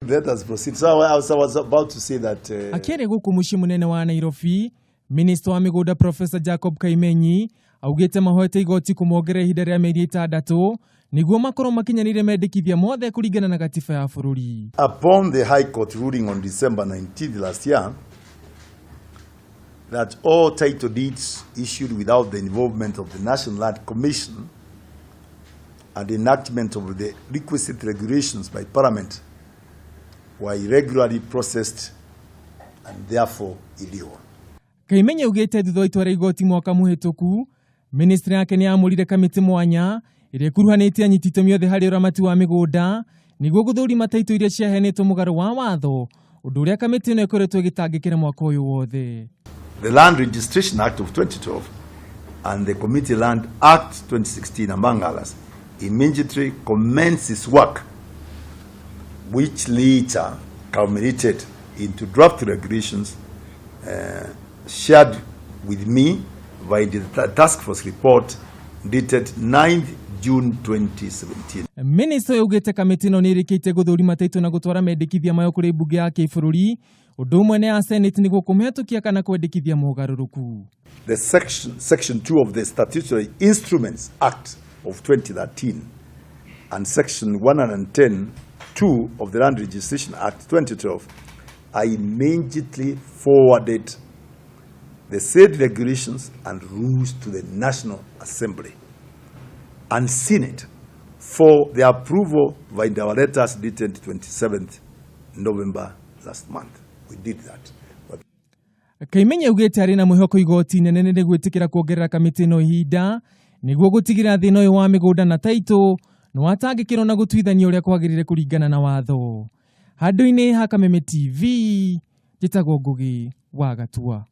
Let us proceed. So I was about to say that Akĩaria gũkũ mũciĩ mũnene wa Nairobi, minista wa mĩgũnda Professor Jacob Kaimenyi augĩte mahoete igoti kũmongerera ihinda rĩa mĩeri 6 nĩguo makorwo makinyanĩire mendekithia mothe kũringana na gatiba ya bũrũri. Upon the High Court ruling on December 19th last year that all title deeds issued without the involvement of the National Land Commission and enactment of the requisite regulations by Parliament were irregularly processed and therefore illegal. Kaimenyi augĩte thutha wa itua rĩa igoti mwaka mũhĩtũku, ministry yake nĩ yamũrire kamĩtĩ mwanya ĩrĩa ĩkuruhanĩtie anyiti itemi othe harĩ ũramati wa mĩgũnda nĩguo gũthũrima taitũ iria ciaheanĩtwo mũgarũ wa watho, ũndũ ũrĩa kamĩtĩ ĩno ĩkoretwo ĩgĩtangĩkĩra mwaka ũyũ wothe. The Land Registration Act of 2012 and the Community Land Act 2016, among others, immediately commenced its work, which later culminated into draft regulations shared with me by the task force report dated 9th June 2017. Minista ũyũ augĩte kamĩtĩ ĩno nĩ ĩrĩkĩtie gũthũrima taitũ na gũtwara mendekithia mayo kũrĩ mbunge ya kĩbũrũri ũndũ ũmwe na ya Senate nĩguo kũmĩhĩtũkia kana kwendekithia mogarũrũku. The section 2 of the Statutory Instruments Act of 2013 and section 110(2) of the Land Registration Act 2012, I immediately forwarded the said regulations and rules to the National Assembly and Senate for their approval by our letters dated 27th November last month. We did that. But Kaimenyi augĩte arĩ na mwĩhoko igoti inene nĩ gwĩtĩkĩra kuongerera kamĩtĩ ĩno ihinda nĩguo gũtigĩrĩra thĩna ũyũ wa mĩgũnda na taitũ nĩ watangĩkĩrwo na gũtuithania ũrĩa kwagĩrĩire kũringana na watho. Handũ-inĩ ha Kameme TV, njĩtagwo Ngugi wa Gatua.